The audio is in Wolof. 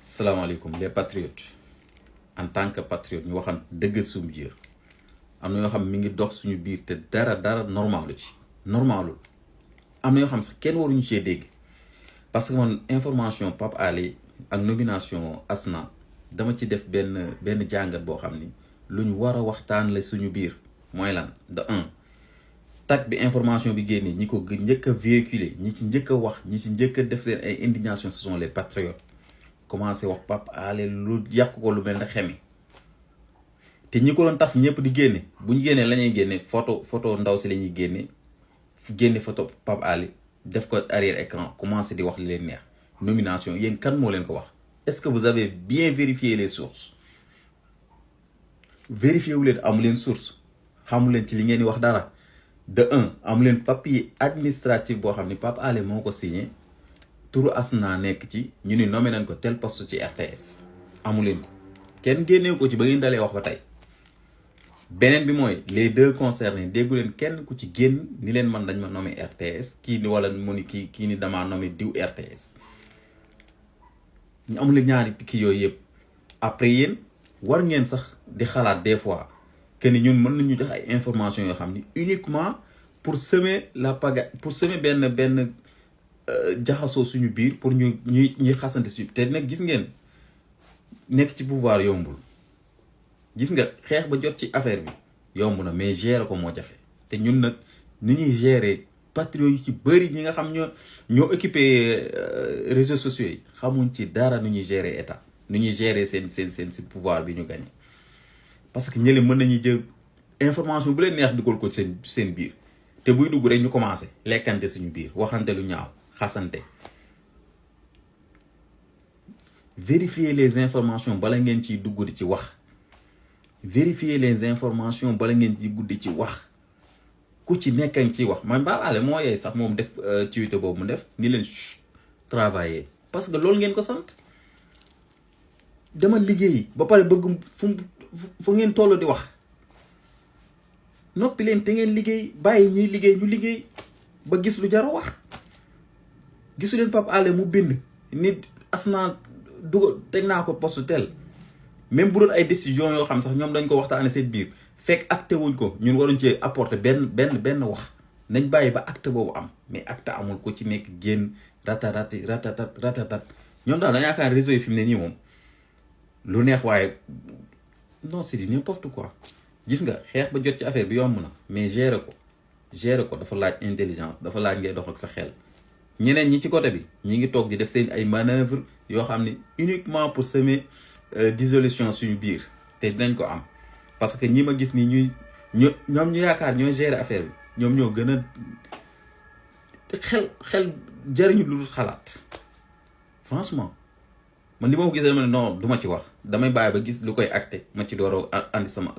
salaamaaleykum les patriotes en tant que patriote ñu waxan dëgg suñu biir am na yoo xam mi ngi dox suñu biir te dara normalu ci normalul am na yoo xam sax kenn waruñu cee dégg parce que man information Pape Alé ak nomination Asna dama ci def benn jàngat boo xam ni lu ñu war a waxtaan la suñu biir mooy lan de un tag bi information bi génnee ñi ko njëkk a véhiculer ñi ci njëkk a wax ñi ci njëkk a def seen ay indignation ce sont les patriotes commencé wax Pape Alé lu yàq ko lu mel ne xemi te ñi ko doon taf ñëpp di génne bu ñu génnee la ñuy génne photo ndaw si la ñuy génne photo Pape Alé def ko arrière écran commencé di wax li leen neex nomination yéen kan moo leen ko wax est-ce que vous avez bien vérifié les sources vérifié wu leen amu leen source xamu leen ci li ngeen di wax dara de un amu leen papier administratif boo xam ni Pape Alé moo ko signé turu Asna nekk ci ñu ni nommé nañ ko tel poste ci RTS amu leen ko kenn génneew ko ci ba ngeen dalee wax ba tey beneen bi mooy les deux concernés déggu leen kenn ku ci génn ni leen man dañ ma nommé RTS kii ni wala mu ni kii ni damaa nommé diw RTS ñu amu leen ñaari kii yooyu yëpp après yéen war ngeen sax di xalaat des fois que ni ñun mën nañu jox ay informations yoo xam ni uniquement pour semer la pagaille pour semer benn jaxasoo suñu biir pour ñuy xasante suñu te nag gis ngeen nekk ci pouvoir yombul gis nga xeex ba jot ci affaire bi yomb na mais gérer ko moo jafe te ñun nag nu ñuy gérer patriotes yu ci bëri ñi nga xam ñoo occupé réseaux sociaux yi xamuñ ci dara nu ñuy gérer état nu ñuy gérer seen pouvoir bi ñu gagné parce que ñële mën nañu jël information bu leen neex dugal ko seen biir te buy dugg rek ñu commencé lekkante suñu biir waxante lu ñaaw xasante vérifier les informations bala ngeen ciy dugg di ci wax vérifier les informations bala ngeen ci guddi ci wax ku ci nekkañ ciy wax man Pape Alé moo yey sax moom def Twitter boobu mu def ni leen travailler parce que loolu ngeen ko sant dama liggéey ba pare bëgg fu ngeen toll di wax noppi leen te ngeen liggéey bàyyi ñuy liggéey ñu liggéey ba gis lu jar a wax gisu leen Pape Alé mu bind nit Asna dugal teg naa ko poste tel même bu doon ay décision yoo xam sax ñoom dañ ko waxtaane seen biir fekk acte wuñ ko ñun waruñ ci apporter benn wax nañ bàyyi ba acte boobu am mais acte amul ko ci nekk génn ratatat ñoom daal dañu yaakaar réseau yi fi mu ne nii moom lu neex waaye non c'est du n'importe quoi gis nga xeex ba jot ci affaire bi yomb na mais gérer ko dafa laaj intelligence dafa laaj ngay dox ak sa xel ñeneen ñi ci côté bi ñi ngi toog di def seen ay manœuvres yoo xam ne uniquement pour semer dissolution suñu biir te dinañ ko am parce que ñi ma gis ni ñoom ñu yaakaar ñoo gérer affaire bi ñoom ñoo gën a xel jariñu lu xalaat franchement man li ma ko gisee ma ne non du ma ci wax damay bàyyi ba gis lu koy acté ma ci door a andi sama